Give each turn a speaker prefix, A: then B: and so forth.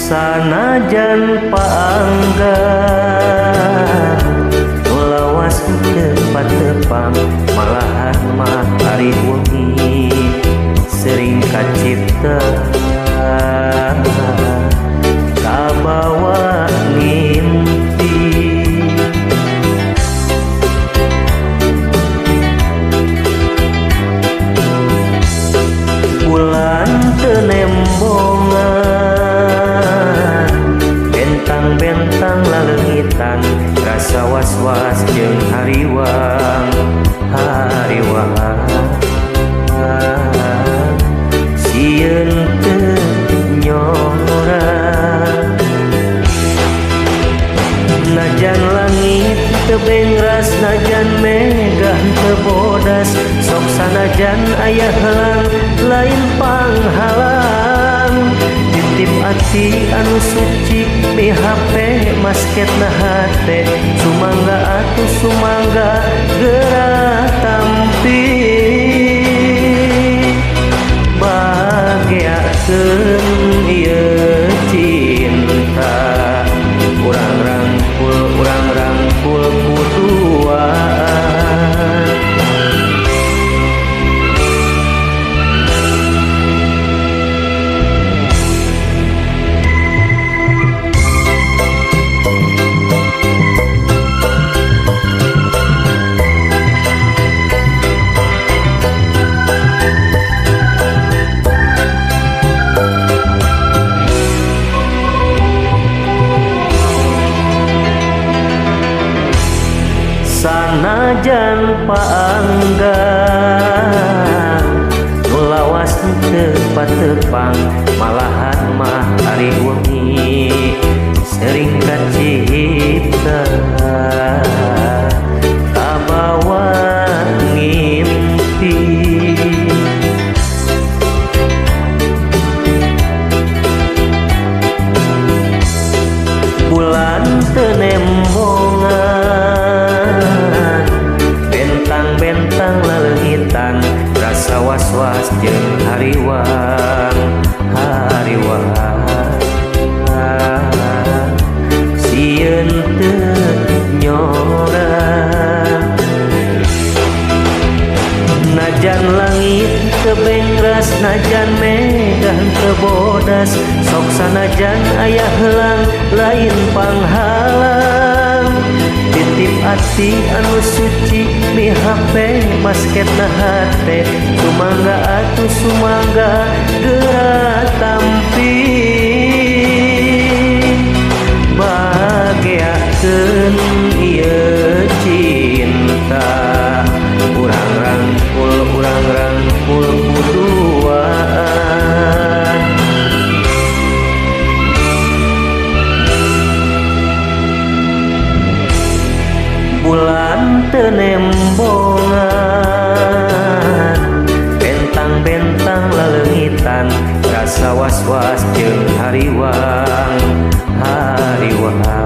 A: Sanajan paanggang nu lawas teu patepang, malahan mah ari wengi sering kacipta kabawa ngimpi. Bulan teu nembongan, bentang-bentang laleungitan, rasa was-was jeung hariwang hariwang, sieun teu nyora. Najan langit teu bengras, najan mega teu bodas, sok sanajan aya helang lain panghalang. Titip ati anu suci mihape masketna hate, sumangga atuh sumangga geura tampi. Bageakeun ieu cinta, urang rangkul kuduaan. Sanajan paanggang nu lawas teu patepang, malahan mah ari wengi sering kacipta kabawa ngimpi. Bulan teu nembongan, bentang-bentang laleungitan, rasa was-was jeung hariwang hariwang, sieun teu nyora. Najan langit teu bengras, najan mega teu bodas, sok sanajan aya helang lain panghalang. Titip ati anu suci mihape masketna hate, sumangga atuh sumangga geura tampi. Bageakeun ieu cinta, urang rangkul kuduaan. Bulan teu nembongan, bentang-bentang laleungitan, rasa was-was jeung hariwang hariwang.